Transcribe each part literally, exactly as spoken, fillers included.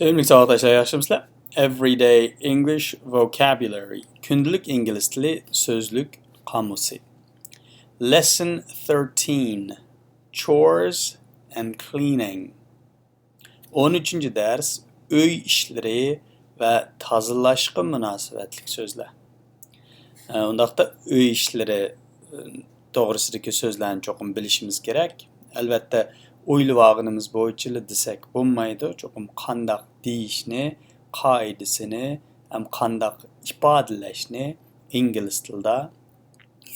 سۆيۈملۈك ساۋاقداشلار، ياخشىمۇسىلەر؟ Everyday English Vocabulary. كۈندىلىك ئىنگلىز تىلى سۆزلۈك قامۇسى. Lesson thirteen. Chores and cleaning. ئون ئۈچىنچى دەرس. ئۆي ئىشلىرى ۋە تازىلاشقا مۇناسىۋەتلىك سۆزلەر. ئە، ئۇنداقتا ئۆي ئىشلىرى، ئە، توغرىسىدىكى سۆزلەرنى چوقۇم بىلىشىمىز كېرەك. ئەلۋەتتە، ئويلىۋالغىنىمىز بويىچىلا دېسەك بولمايدۇ. چوقۇم قانداق دېيىشنى، قائىدىسىنى ھەم قانداق ئىپادىلەشنى ئىنگلىز تىلىدا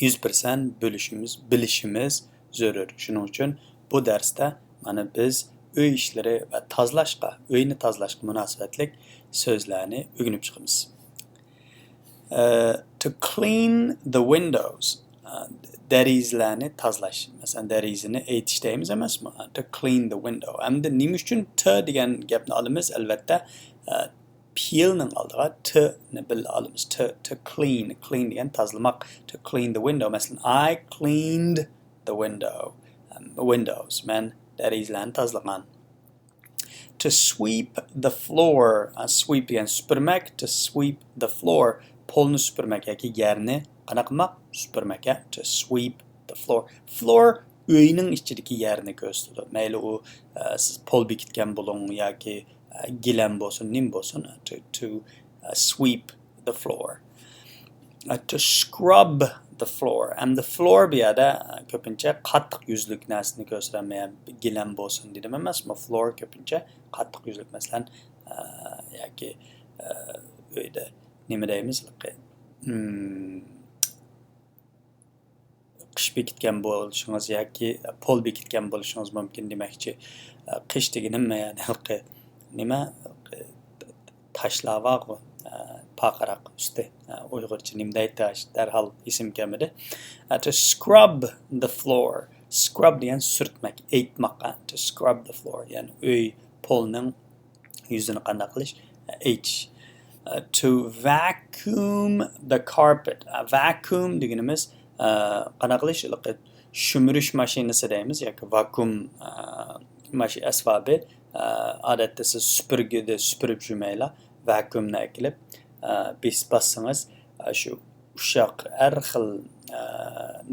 يۈز پىرسەنت بىلىشىمىز، بىلىشىمىز زۆرۈر. شۇنىڭ ئۈچۈن بۇ دەرستە مانا بىز ئۆي ئىشلىرى ۋە تازىلاشقا، ئۆينى تازىلاشقا مۇناسىۋەتلىك سۆزلەرنى ئۆگىنىپ چىقىمىز. ئە، to clean the windows. ئە، دېرىزىلەرنى تازىلاش. مەسىلەن، دېرىزىنى ئېتىش دەيمىز ئەمەسمۇ؟ To clean the window. ئەمدى نېمە ئۈچۈن to دېگەن گەپنى ئالىمىز؟ ئەلۋەتتە، ئە، پېئىلنىڭ ئالدىغا to نى بىللە ئالىمىز. To، to clean، clean دېگەن تازىلىماق. To clean the window. مەسىلەن، I cleaned the window. ئەم، windows. مەن دېرىزىلەرنى تازىلىغان. To sweep the floor. ئە، sweep دېگەن سۈپۈرمەك. To sweep the floor. پولنى سۈپۈرمەك ياكى يەرنى قانداق قىلماق؟ سۈپۈرمەك، يا. To sweep the floor. Floor ئۆينىڭ ئىچىدىكى يەرنى كۆرسىتىدۇ. مەيلى ئۇ، ئە، سىز پول بېكىتكەن بولۇڭ ياكى، ئە، گىلەم بولسۇن، نېمە بولسۇن. To، to، ئە، sweep the floor. ئە، to scrub the floor. ئەمدى floor بۇ يەردە، ئە، كۆپىنچە قاتتىق يۈزلۈك نەرسىنى كۆرسىتەلمەيمەن. گىلەم بولسۇن دېدىم ئەمەسمۇ؟ Floor كۆپىنچە قاتتىق يۈزلۈك. مەسىلەن، ئە، ياكى، ئە، ئۆيدە نېمە دەيمىز؟ مم، قىش بېكىتكەن بولۇشىڭىز ياكى پول بېكىتكەن بولۇشىڭىز مۇمكىن دېمەكچى. قىش دېگىنىم، يەنى ھېلىقى نېمە، تاشلار بارغۇ، پارقىراق ئۈستى. ئۇيغۇرچە نېمە دەيدۇ، دەرھال ئېسىمگە كەلمىدى. To scrub the floor. Scrub دېگەن سۈرتمەك، ئېيتماق. To scrub the floor، يەنى ئۆي، پولنىڭ يۈزىنى قانداق قىلىش؟ ئېيتىش. To vacuum the carpet. Vacuum دېگىنىمىز، ئە، قانداق قىلىش؟ شۈمۈرۈش ماشىنىسى دەيمىز ياكى ۋاكۇئۇم، ئە، ماش-، ئەسۋابى. ئە، ئادەتتە سىز سۈپۈرگىدە سۈپۈرۈپ يۈرمەيلا، ۋاكۇئۇمنى ئەكېلىپ، ئە، بېسىپ باسسىڭىز، ئە، شۇ ئۇششاق ھەر خىل، ئە،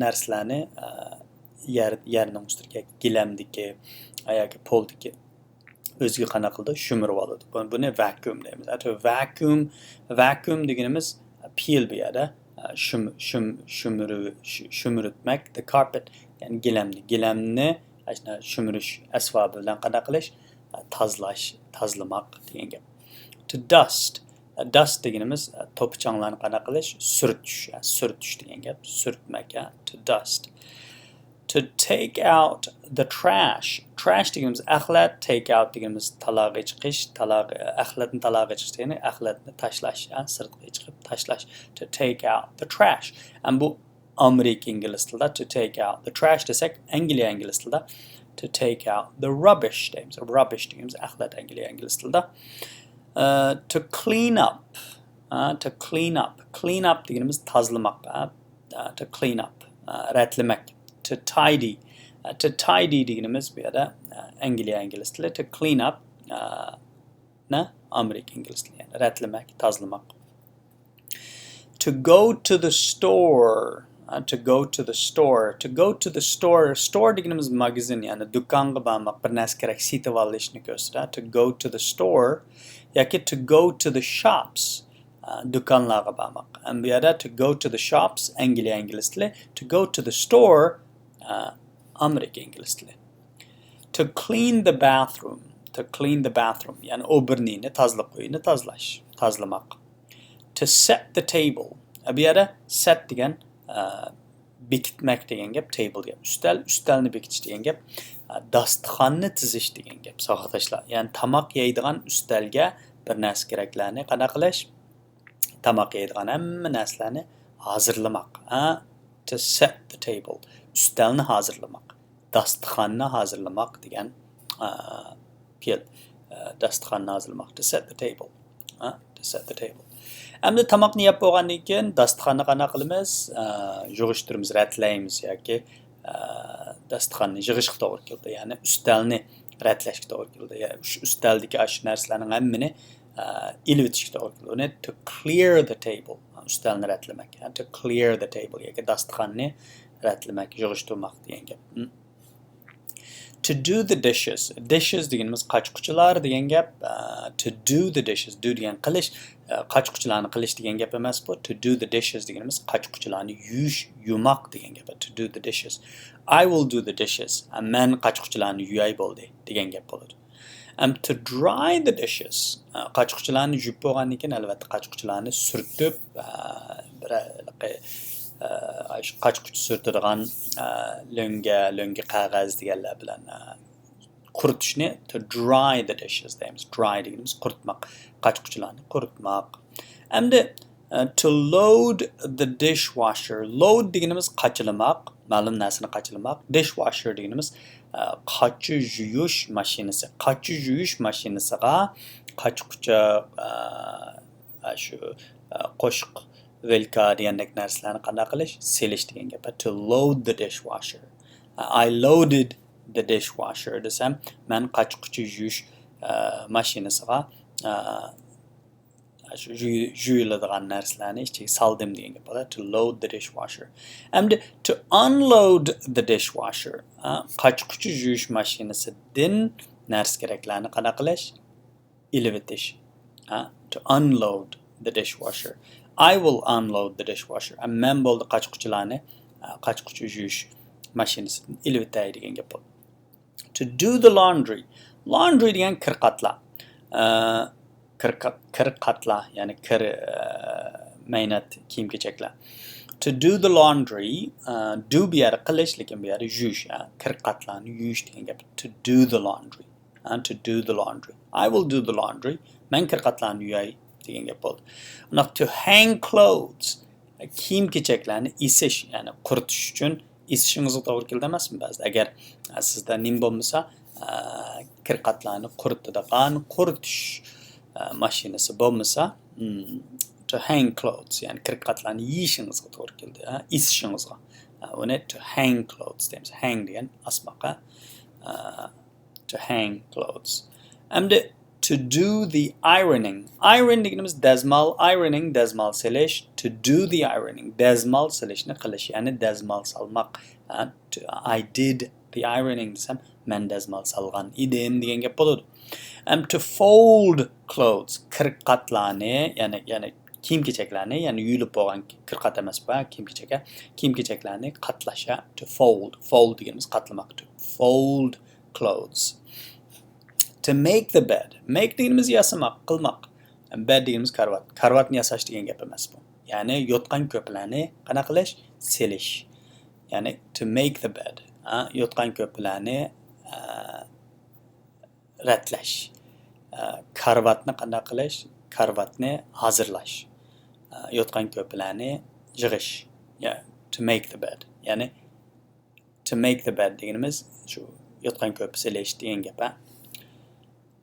نەرسىلەرنى، ئە، يەر، يەرنىڭ ئۈستىدىكى، گىلەمدىكى، ئە، ياكى پولدىكى ئۆزىگە قانداق قىلىدۇ؟ شۈمۈرۈۋالىدۇ. بۇ-، بۇنى ۋاكۇئۇم دەيمىز. ئەتە ۋاكۇئۇم، ۋاكۇئۇم دېگىنىمىز پېئىل بۇ يەردە. شۈم-، شۈم-، شۈمۈرۈ-، شۈ-، شۈمۈرتمەك، the carpet، يەنى گىلەمنى، گىلەمنى ئاشۇنداق شۈمۈرۈش ئەسۋابى بىلەن قانداق قىلىش؟ تازىلاش، تازىلىماق دېگەن گەپ. To dust. Dust دېگىنىمىز توپا-چاڭلارنى قانداق قىلىش؟ سۈرتۈش، سۈرتۈش دېگەن گەپ. سۈرتمەك، to dust. To take out the trash. Trash دېگىنىمىز ئەخلەت، take out دېگىنىمىز تالاغا چىقىش، تالاغا، ئەخلەتنى تالاغا چىقىش دېگىنى ئەخلەتنى تاشلاش، ھە، سىرتقا چىقىپ تاشلاش. To take out the trash. ئەمما بۇ ئامېرىكا ئىنگلىز تىلىدا to take out the trash دېسەك، ئەنگلىيە ئىنگلىز تىلىدا to take out the rubbish دەيمىز. Rubbish دېگىنىمىز ئەخلەت ئەنگلىيە ئىنگلىز تىلىدا. ئە، to clean up. ئە، to clean up. Clean up دېگىنىمىز تازىلىماق. ئە، to clean up، ئە، رەتلىمەك. To tidy. ئە، to tidy دېگىنىمىز بۇ يەردە، ئە، ئەنگلىيە ئىنگلىز تىلى. To clean up، ئە، نە، ئامېرىكا ئىنگلىز تىلى. يەنى رەتلىمەك، تازىلىماق. To go to the store. ئە، to go to the store. To go to the store. Store دېگىنىمىز ماگىزىن، يەنى دۇكانغا بارماق، بىر نەرسە كېرەك سېتىۋالىشنى كۆرسىتىدۇ. To go to the store ياكى to go to the shops. ئە، دۇكانلارغا بارماق. ئەمما بۇ يەردە to go to the shops، ئەنگلىيە ئىنگلىز تىلى، to go to the store، ئە، ئامېرىكا ئىنگلىز تىلى. To clean the bathroom، to clean the bathroom، يەنى ئوبورنىنى، تازىلىق ئۆيىنى تازىلاش، تازىلىماق. To set the table، ئە، بۇ يەردە set دېگەن، ئە، بېكىتمەك دېگەن گەپ، table دېگەن ئۈستەل، ئۈستەلنى بېكىتىش دېگەن گەپ، ئە، داستىخاننى تىزىش دېگەن گەپ، ساۋاقداشلار. يەنى تاماق يەيدىغان ئۈستەلگە بىر نەرسە كېرەكلەرنى قانداق قىلىش؟ تاماق يەيدىغان ھەممە نەرسىلەرنى ھازىرلىماق. ھە؟ To set the table. ئۈستەلنى ھازىرلىماق. داستىخاننى ھازىرلىماق دېگەن، ئە، پېئىل. ئە، داستىخاننى ھازىرلىماق. To set the table. ھە؟ To set the table. ئەمدى تاماقنى يەپ بولغاندىن كېيىن داستىخاننى قانداق قىلىمىز؟ ئە، يىغىشتۇرىمىز، رەتلەيمىز ياكى، ئە، داستىخاننى يىغىشقا توغرا كېلىدۇ. يەنى ئۈستەلنى رەتلەشكە توغرا كېلىدۇ. يا، شۇ ئۈستەلدىكى ئاشۇ نەرسىلەرنىڭ ھەممىنى، ئە، ئېلىۋېتىشكە توغرا كېلىدۇ. ئۇنى to clear the table، ئۈستەلنى رەتلىمەك. يا، to clear the table ياكى داستىخاننى رەتلىمەك، يىغىشتۇرماق دېگەن گەپ. م. To do the dishes. Dishes دېگىنىمىز قاچا-قۇچىلار دېگەن گەپ. ئە، to do the dishes. Do دېگەن قىلىش. ئە، قاچا-قۇچىلارنى قىلىش دېگەن گەپ ئەمەس بۇ. To do the dishes دېگىنىمىز قاچا-قۇچىلارنى يۇيۇش، يۇماق دېگەن گەپ. To do the dishes. I will do the dishes. ئە، مەن قاچا-قۇچىلارنى يۇياي بولدى دېگەن گەپ بولىدۇ. ئەم، to dry the dishes. ئە، قاچا-قۇچىلارنى يۇيۇپ بولغاندىن كېيىن، ئەلۋەتتە، قاچا-قۇچىلارنى سۈرتۈپ، ئە، بىر، ئە، شۇ قاچا-قۇچا سۈرتىدىغان، ئە، لۆڭگە، لۆڭگە قەغەز دېگەنلەر بىلەن، ئە، قۇرۇتۇشنى to dry the dishes دەيمىز. Dry دېگىنىمىز قۇرۇتماق. قاچا-قۇچىلارنى قۇرۇتماق. ئەمدى، ئە، to load the dishwasher. Load دېگىنىمىز قاچىلىماق، مەلۇم نەرسىنى قاچىلىماق. Dishwasher دېگىنىمىز، ئە، قاچا يۇيۇش ماشىنىسى. قاچا يۇيۇش ماشىنىسىغا قاچا-قۇچا، ئە، ئە، شۇ، ئە، قوشۇق، ۋىلكا دېگەندەك نەرسىلەرنى قانداق قىلىش؟ سېلىش دېگەن گەپ. To load the dishwasher. I loaded the dishwasher دېسەم، مەن قاچا-قۇچا يۇيۇش، ئە، ماشىنىسىغا، ئە، شۇ يۇي-، يۇيۇلىدىغان نەرسىلەرنى ئىچىگە سالدىم دېگەن گەپ بولىدۇ. To load the dishwasher. ئەمدى to unload the dishwasher. ئە، قاچا-قۇچا يۇيۇش ماشىنىسىدىن نەرسە-كېرەكلەرنى قانداق قىلىش؟ ئېلىۋېتىش. ھە؟ To unload the dishwasher. I will unload the dishwasher. ھە، مەن بولدى قاچا-قۇچىلارنى، ھە، قاچا-قۇچا يۇيۇش ماشىنىسىدىن ئېلىۋېتەي دېگەن گەپ بولدى. To do the laundry. Laundry دېگەن كىر قاتلا. ئە، كىر قا-، كىر قاتلا، يەنى كىر، ئە، مەينەت كىيىم-كېچەكلەر. To do the laundry، ئە، do بۇ يەردە قىلىش، لېكىن بۇ يەردە يۇيۇش، ھە، كىر قاتلارنى يۇيۇش دېگەن گەپ. To do the laundry. And to do the laundry. I will do the laundry. مەن كىر قاتلارنى يۇياي دېگەن گەپ بولدى. ئۇنداق to hang clothes. كىيىم-كېچەكلەرنى ئېسىش، يەنى قۇرۇتۇش ئۈچۈن ئېسىشىڭىزغا توغرا كېلىدۇ ئەمەسمۇ بەزىدە؟ ئەگەر، ئە، سىزدە نېمە بولمىسا، ئە، كىر قاتلارنى قۇرۇتىدىغان قۇرۇتۇش، ئە، ماشىنىسى بولمىسا، م، to hang clothes، يەنى كىر قاتلارنى يېيىشىڭىزغا توغرا كېلىدۇ، ئە، ئېسىشىڭىزغا. ئە، ئۇنى to hang clothes دەيمىز. Hang دېگەن ئاسماق، ئە، to hang clothes. ئەمدى to do the ironing. Iron دېگىنىمىز دەزمال، ironing دەزمال سېلىش. To do the ironing دەزمال سېلىشنى قىلىش، يەنى دەزمال سالماق. ھە، to-، I did the ironing دېسەم، مەن دەزمال سالغان ئىدىم دېگەن گەپ بولىدۇ. ئەم، to fold clothes، كىر قاتلارنى، يەنى، يەنى كىيىم-كېچەكلەرنى، يەنى يۇيۇلۇپ بولغان كىر قات ئەمەس بۇ، ھە، كىيىم-كېچەك، ھە، كىيىم-كېچەكلەرنى قاتلاش، ھە، to fold. Fold دېگىنىمىز قاتلىماق. To fold clothes. To make the bed. Make دېگىنىمىز ياسىماق، قىلماق. Bed دېگىنىمىز كارىۋات. كارىۋاتنى ياساش دېگەن گەپ ئەمەس بۇ. يەنى يوتقان-كۆپىلەرنى قانداق قىلىش؟ سېلىش. يەنى to make the bed. ھە، يوتقان-كۆپىلەرنى، ئە، رەتلەش. ئە، كارىۋاتنى قانداق قىلىش؟ كارىۋاتنى ھازىرلاش. ئە، يوتقان-كۆپىلەرنى يىغىش. يا، to make the bed. يەنى to make the bed دېگىنىمىز شۇ يوتقان-كۆپە سېلىش دېگەن گەپ، ھە.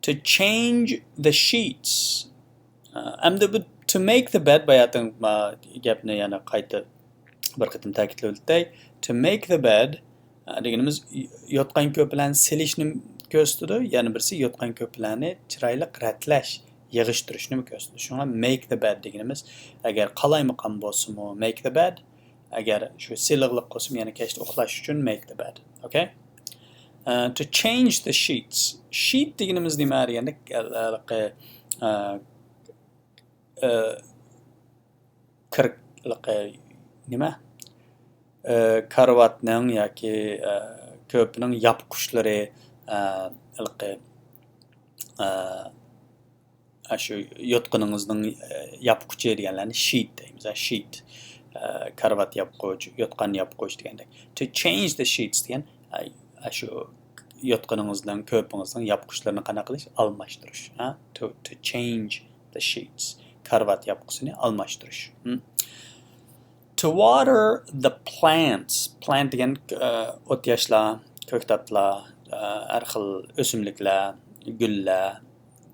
To change the sheets. ئە، ئەمدى بۇ to make the bed باياتىن، ما، گەپنى يەنە قايتا بىر قېتىم تەكىتلەپ ئۆتەي. To make the bed، ئە، دېگىنىمىز يوتقان-كۆپىلەرنى سېلىشنى كۆرسىتىدۇ، يەنە بىرسى يوتقان-كۆپىلەرنى چىرايلىق رەتلەش، يىغىشتۇرۇشنى كۆرسىتىدۇ. شۇڭا make the bed دېگىنىمىز ئەگەر قالايمىقان بولسىمۇ make the bed، ئەگەر شۇ سىلىقلىق بولسىمۇ يەنە كەچتە ئۇخلاش ئۈچۈن make the bed. Okay? ئە، to change the sheets. Sheet دېگىنىمىز نېمە دېگەندە، ئە، ئە، ئە، كىر-، نېمە؟ ئە، كارىۋاتنىڭ ياكى، ئە، كۆپىنىڭ ياپقۇچلىرى، ئە، ھېلىقى، ئە، ئاشۇ يوتقىنىڭىزنىڭ، ئە، ياپقۇچى دېگەنلەرنى sheet دەيمىز، ھە، sheet. ئە، كارىۋات ياپقۇچ، يوتقان ياپقۇچ دېگەندەك. To change the sheets دېگەن، ئە، ئاشۇ يوتقىنىڭىزنىڭ، كۆپىڭىزنىڭ ياپقۇچلىرىنى قانداق قىلىش؟ ئالماشتۇرۇش. ھە؟ To, to change the sheets. كارىۋات ياپقۇسىنى ئالماشتۇرۇش. ھىم. To water the plants. Plant دېگەن، ئە، ئوت-ياشلار، كۆكتاتلار، ئە، ھەر خىل ئۆسۈملۈكلەر، گۈللەر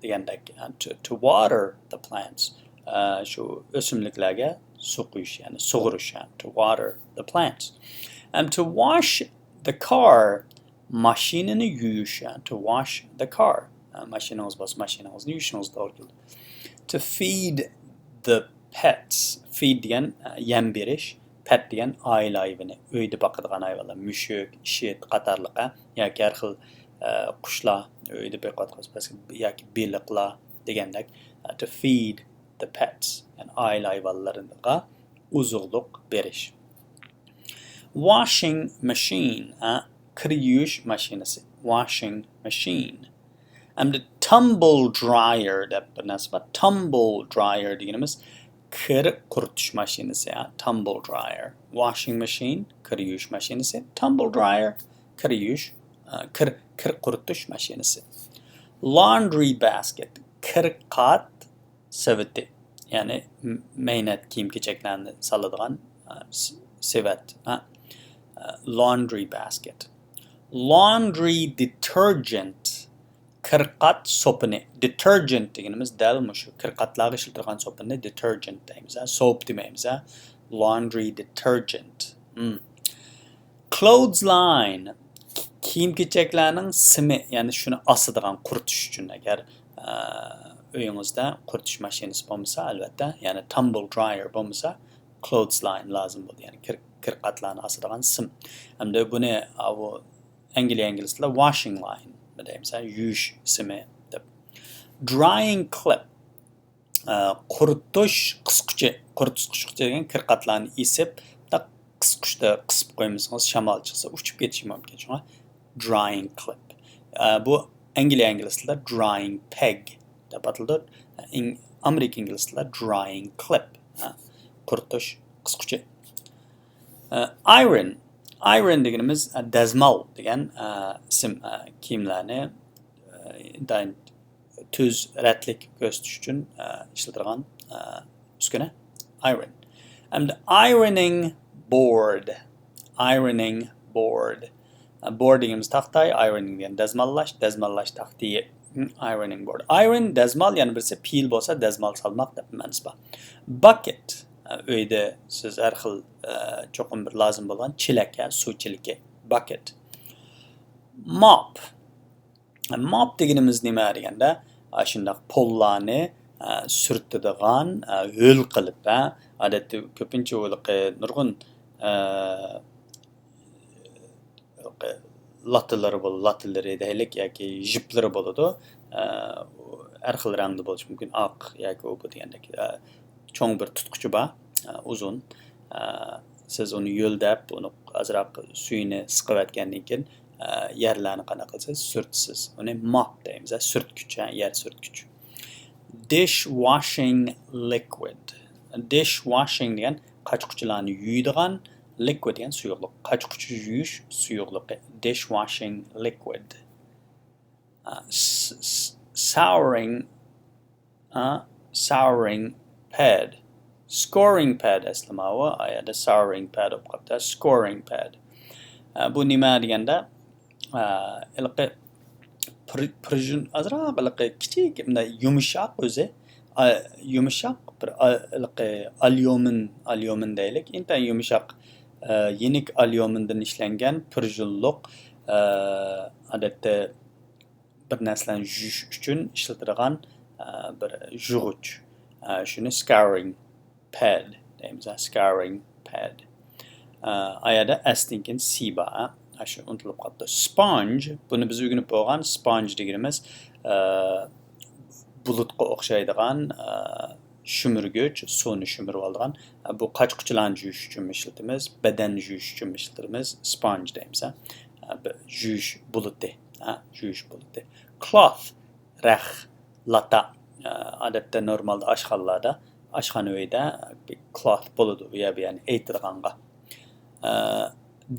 دېگەندەك. To, to water the plants. ئە، شۇ ئۆسۈملۈكلەرگە سۇ قۇيۇش، يەنى سۇغۇرۇش. To water the plants. And to wash the car. ماشىنىنى يۇيۇش، to wash the car. ماشىنىڭىز بولسا ماشىنىڭىزنى يۇيۇشىڭىز توغرا كېلىدۇ. To feed the pets. Feed دېگەن يەم بېرىش، pet دېگەن ئائىلە ھايۋىنى، ئۆيدە باقىدىغان ھايۋانلار، مۈشۈك، ئىشىك قاتارلىق، ياكى ھەر خىل قۇشلار، ئۆيدە بېقىۋاتقان ياكى بېلىقلار دېگەندەك. To feed the pets، يەنى ئائىلە ھايۋانلىرىغا ئوزۇقلۇق بېرىش. Washing machine، ھە، كىر يۇيۇش ماشىنىسى. Washing machine. ئەمدى tumble dryer دەپ بىر نەرسە بار. Tumble dryer دېگىنىمىز كىر قۇرۇتۇش ماشىنىسى، ھە. Tumble dryer. Washing machine، كىر يۇيۇش ماشىنىسى. Tumble dryer، كىر يۇيۇش، ئە، كىر، كىر قۇرۇتۇش ماشىنىسى. Laundry basket، كىر قات سېۋىتى، يەنى م-، مەينەت كىيىم-كېچەكلەرنى سالىدىغان، ئە، س-، سېۋەت، ئە، ئە، laundry basket. Laundry detergent، كىرقات سوپۇنى. Detergent دېگىنىمىز دەل مۇشۇ كىرقاتلارغا ئىشلىتىدىغان سوپۇننى detergent دەيمىز، ھە، soap دېمەيمىز، ھە. Laundry detergent. Hmm. Clothesline، كىيىم-كېچەكلەرنىڭ سىمى، يەنى شۇنى ئاسىدىغان، قۇرۇتۇش ئۈچۈن. ئەگەر، ئە، ئۆيىڭىزدە قۇرۇتۇش ماشىنىسى بولمىسا، ئەلۋەتتە، يەنى tumble dryer بولمىسا، clothesline لازىم بولىدۇ، يەنى كىر-، كىرقاتلارنى ئاسىدىغان سىم. ئەمدى بۇنى، ئاۋۇ ئەنگلىيە ئىنگلىز تىلىدا washing line دەيمىز، ھە، يۇيۇش سىمى دەپ. Drying clip، ئە، قۇرۇتۇش قىسقۇچى. قۇرۇتۇش قىسقۇچى دېگەن كىرقاتلارنى ئېسىپ، قىسقۇچتا قىسىپ قويمىسىڭىز، شامال چىقسا ئۇچۇپ كېتىشى مۇمكىن. شۇڭا drying clip. ئە، بۇ ئەنگلىيە ئىنگلىز تىلىدا drying peg دەپ ئاتىلىدۇ. ئىڭ-، ئامېرىكا ئىنگلىز تىلىدا drying clip. ئە، قۇرۇتۇش قىسقۇچى. ئە، iron. Iron دېگىنىمىز، ئە، دەزمال دېگەن، ئە، ئىسىم، ئە، كىيىملەرنى، ئە، ئىنتايىن تۈز، رەتلىك كۆرسىتىش ئۈچۈن، ئە، ئىشلىتىدىغان، ئە، ئۈسكۈنە، iron. ئەمدى ironing board. Ironing board. ئە، board دېگىنىمىز تاختاي، ironing دېگەن دەزماللاش، دەزماللاش تاختىيى. Hmm، ironing board. Iron دەزمال، يەنە بىرسى پېئىل بولسا دەزمال سالماق دەپ مەنىسى بار. Bucket. ئە، ئۆيدە سىز ھەر خىل، ئە، چوقۇم بىر لازىم بولغان چېلەك، ھە، سۇ چېلىكى. Bucket. Mop. Mop دېگىنىمىز نېمە دېگەندە، ئاشۇنداق پوللارنى، ئە، سۈرتىدىغان، ئە، ھۆل قىلىپ، ھە. ئادەتتە كۆپىنچە ھېلىقى نۇرغۇن، ئە، ھېلىقى لاتىلىرى بول-، لاتىلىرى دەيلىك ياكى جىپلىرى بولىدۇ. ئە، ھەر خىل رەڭدە بولۇشى مۇمكىن، ئاق ياكى ئۇ بۇ دېگەندەك. ئە، چوڭ بىر تۇتقۇچى بار، ئە، ئۇزۇن. ئە، سىز ئۇنى يۆلدەپ، ئۇنى ئازراق سۈيىنى سىقىۋەتكەندىن كېيىن، ئە، يەرلەرنى قانداق قىلىسىز؟ سۈرتىسىز. ئۇنى ماپ دەيمىز، ئە، سۈرتكۈچ، ئە، يەر سۈرتكۈچ. Dish washing liquid. Dish washing دېگەن قاچا-قۇچىلارنى يۇيىدىغان، liquid دېگەن سۇيۇقلۇق. قاچا-قۇچا يۇيۇش سۇيۇقلۇقى. Dish washing liquid. ئە، س-، س-، souring ئا، souring pad. Scoring pad ئەسلى ماۋۇ، ئا يەردە souring pad بولۇپ قاپتۇ. Scoring pad. ئا، بۇ نېمە دېگەندە، ئا، ھېلىقى پىر-، پىرژىن، ئازراق ھېلىقى كىچىك، مۇنداق يۇمشاق ئۆزى. ئا، يۇمشاق بىر، ئا، ھېلىقى ئاليۇمىن، ئاليۇمىن دەيلىك. ئىنتايىن يۇمشاق، ئا، يېنىك ئاليۇمىندىن ئىشلەنگەن پىرژىنلىق، ئا، ئادەتتە بىر نەرسىلەرنى يۇيۇش ئۈچۈن ئىشلىتىدىغان، ئە، بىر يۇغۇچ. ئە، شۇنى scouring pad دەيمىز، scouring pad. ئە، ئا يەردە S تىن كېيىن C بار، ئە، شۇ ئۇنتۇلۇپ قاپتۇ. Sponge، بۇنى بىز ئۆگىنىپ بولغان، sponge دېگىنىمىز، ئە، بۇلۇتقا ئوخشايدىغان، ئە، شۈمۈرگۈچ، سۇنى شۈمۈرۈۋالىدىغان، ئە، بۇ قاچا-قۇچىلارنى يۇيۇش ئۈچۈنمۇ ئىشلىتىمىز، بەدەننى يۇيۇش ئۈچۈنمۇ ئىشلىتىمىز، sponge دەيمىز، ھە. ئە، بىر يۇيۇش بۇلۇتى، ھە، يۇيۇش بۇلۇتى. Cloth، رەخ، لاتا. ئە، ئادەتتە نورمالدا ئاشخانىلاردا، ئاشخانا ئۆيدە بىر cloth بولىدۇ، يا بۇ يەرنى ئېيتىدىغانغا. ئە،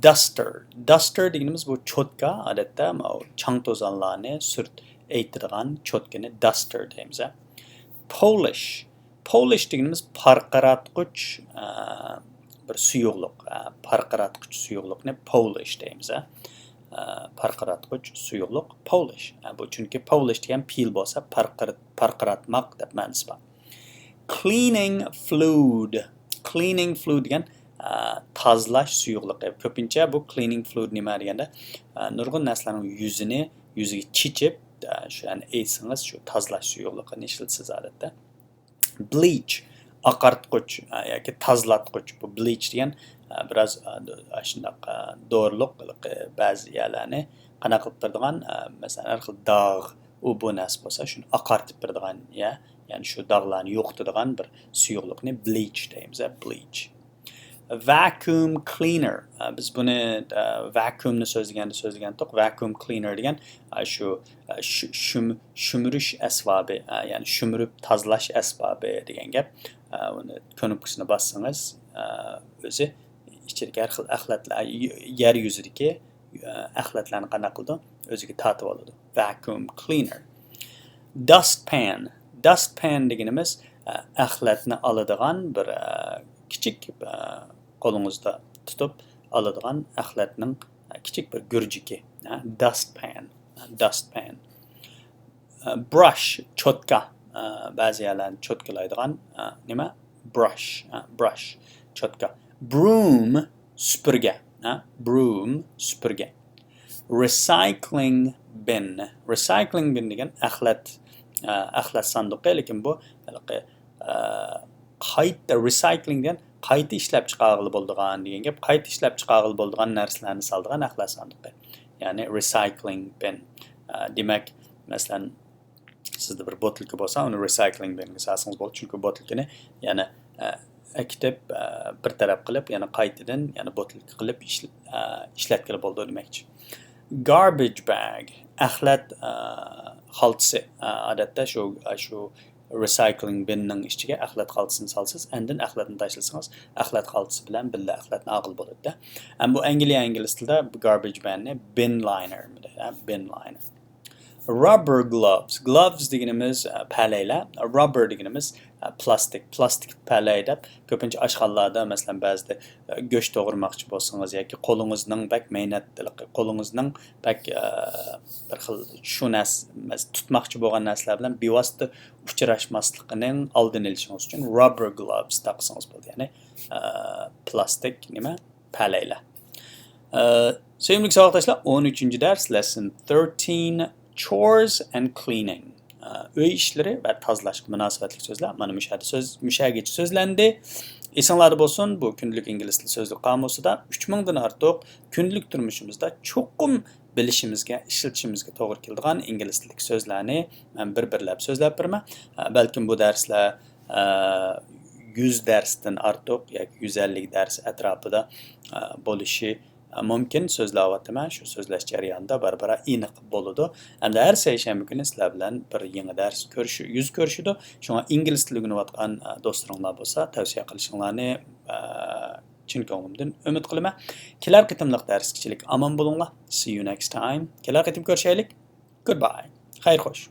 duster. Duster دېگىنىمىز بۇ چوتكا، ئادەتتە ماۋۇ چاڭ-توزانلارنى سۈرت ئېيتىدىغان چوتكىنى duster دەيمىز، ھە. Polish. Polish دېگىنىمىز پارقىراتقۇچ، ئە، بىر سۇيۇقلۇق، ئە، پارقىراتقۇچ سۇيۇقلۇقنى polish دەيمىز، ئە. ئە، پارقىراتقۇچ سۇيۇقلۇق polish. ئە، بۇ چۈنكى polish دېگەن پېئىل بولسا پارقىر-، پارقىراتماق دەپ مەنىسى بار. Cleaning fluid. Cleaning fluid دېگەن ئە، تازىلاش سۇيۇقلۇقى. كۆپىنچە بۇ cleaning fluid نېمە دېگەندە، ئە، نۇرغۇن نەرسىلەرنىڭ يۈزىنى، يۈزىگە چېچىپ، ئە، شۇ، يەنى ئېيتسىڭىز، شۇ تازىلاش سۇيۇقلۇقىنى ئىشلىتىسىز ئادەتتە. Bleach، ئاقارتقۇچ، ئە، ياكى تازىلاتقۇچ. بۇ bleach دېگەن، ئە، بىراز، ئە، دو-، ئاشۇنداق، ئە، دورىلىق، ئە، بەزى يەرلەرنى قانداق قىلىپ بېرىدىغان، ئە، مەسىلەن، ھەر خىل داغ، ئۇ بۇ نەرسە بولسا، شۇنى ئاقارتىپ بېرىدىغان، يا، يەنى شۇ داغلارنى يوقىتىدىغان بىر سۇيۇقلۇقنى bleach دەيمىز، ھە، bleach. Vacuum cleaner. ئە، بىز بۇنى، ئە، vacuumنى سۆزلىگەندە سۆزلىگەنتۇق. Vacuum cleaner دېگەن، ئە، شۇ، ئە، شۇ-، شۈم-، شۈمۈرۈش ئەسۋابى، ئە، يەنى شۈمۈرۈپ تازىلاش ئەسۋابى دېگەن گەپ. ئە، ئۇنى كۇنۇپكىسىنى باسسىڭىز، ئە، ئۆزى ئىچىدىكى ھەر خىل ئەخلەتلەر، يەر يۈزىدىكى، ئە، ئەخلەتلەرنى قانداق قىلىدۇ؟ ئۆزىگە تارتىۋالىدۇ. Vacuum cleaner. Dustpan. Dustpan دېگىنىمىز، ئە، ئەخلەتنى ئالىدىغان بىر، ئە، كىچىك، ئە، قولىڭىزدا تۇتۇپ ئالىدىغان ئەخلەتنىڭ، ئە، كىچىك بىر گۈرجىكى. ئە، dustpan. Dustpan. ئە، brush، چوتكا. ئە، بەزى يەرلەرنى چوتكىلايدىغان، ئە، نېمە؟ Brush. ئە، brush، چوتكا. Broom، سۈپۈرگە. ئە، broom، سۈپۈرگە. Recycling bin. Recycling bin دېگەن ئەخلەت، ئە، ئەخلەت ساندۇقى، لېكىن بۇ ھېلىقى، ئە، قايتا، recycling دېگەن قايتا ئىشلەپچىقارغىلى بولىدىغان دېگەن گەپ، قايتا ئىشلەپچىقارغىلى بولىدىغان نەرسىلەرنى سالىدىغان ئەخلەت ساندۇقى. يەنى recycling bin. ئە، دېمەك، مەسىلەن، سىزدە بىر بوتۇلكا بولسا، ئۇنى recycling بىنگە سالسىڭىز بولىدۇ، چۈنكى بوتۇلكىنى يەنە، ئە، ئەكېتىپ، ئە، بىر تەرەپ قىلىپ، يەنە قايتىدىن يەنە بوتۇلكا قىلىپ ئىشل-، ئە، ئىشلەتكىلى بولىدۇ دېمەكچى. Garbage bag، ئەخلەت، ئە، خالتىسى. ئە، ئادەتتە شۇ، ئە، شۇ recycling بىننىڭ ئىچىگە ئەخلەت خالتىسىنى سالىسىز، ئاندىن ئەخلەتنى تاشلىسىڭىز، ئەخلەت خالتىسى بىلەن بىللە ئەخلەتنى ئالغىلى بولىدۇ. ئەمما بۇ ئەنگلىيە ئىنگلىز تىلىدا garbage بىننى bin liner دەيدۇ، bin liner. Rubber gloves. Gloves دېگىنىمىز، ئە، پەلەيلەر. Rubber دېگىنىمىز، ئە، پلاستىك. پلاستىك پەلەي دەپ كۆپىنچە ئاشخانىلاردا، مەسىلەن، بەزىدە، ئە، گۆش توغرىماقچى بولسىڭىز ياكى قولىڭىزنىڭ بەك مەينەت، قولىڭىزنىڭ بەك، ئە، بىر خىل شۇ نەرسە، مەس-، تۇتماقچى بولغان نەرسىلەر بىلەن بىۋاسىتە ئۇچراشماسلىقىنىڭ ئالدىنى ئېلىشىڭىز ئۈچۈن rubber gloves تاقىسىڭىز بولىدۇ. يەنى، ئە، پلاستىك نېمە؟ پەلەيلەر. ئە، سۆيۈملۈك ساۋاقداشلار، ئون ئۈچىنچى دەرس، lesson thirteen، chores and cleaning. ئە، ئۆي ئىشلىرى ۋە تازىلاشقا مۇناسىۋەتلىك سۆزلەر مانا مۇشۇ يەردە سۆز-، مۇشۇ يەرگىچە سۆزلەندى. ئېسىڭلاردا بولسۇن، بۇ كۈندىلىك ئىنگلىز تىلى سۆزلۈك قامۇسىدا ئۈچ مىڭدىن ئارتۇق كۈندىلىك تۇرمۇشىمىزدا چوقۇم بىلىشىمىزگە، ئىشلىتىشىمىزگە توغرا كېلىدىغان ئىنگلىز تىلىدىكى سۆزلەرنى مەن بىر-بىرلەپ سۆزلەپ بېرىمەن. ئە، بەلكىم بۇ دەرسلەر، ئە، يۈز دەرستىن ئارتۇق ياكى يۈز ئەللىك دەرس ئەتراپىدا، ئە، بولۇشى مۇمكىن. سۆزلەۋاتىمەن، شۇ سۆزلەش جەريانىدا بارا-بارا ئېنىق بولىدۇ. ئەمدى ھەر سەيشەنبە كۈنى سىلەر بىلەن بىر يېڭى دەرس كۆرۈش-، يۈز كۆرۈشىدۇ. شۇڭا ئىنگلىز تىلى ئۆگىنىۋاتقان، ئە، دوستلىرىڭلار بولسا تەۋسىيە قىلىشىڭلارنى، ئە، چىن كۆڭلۈمدىن ئۈمىد قىلىمەن. كېلەر قېتىملىق دەرسكىچىلىك ئامان بولۇڭلار. See you next time. كېلەر قېتىم كۆرۈشەيلىك. Goodbye. خەير خوش.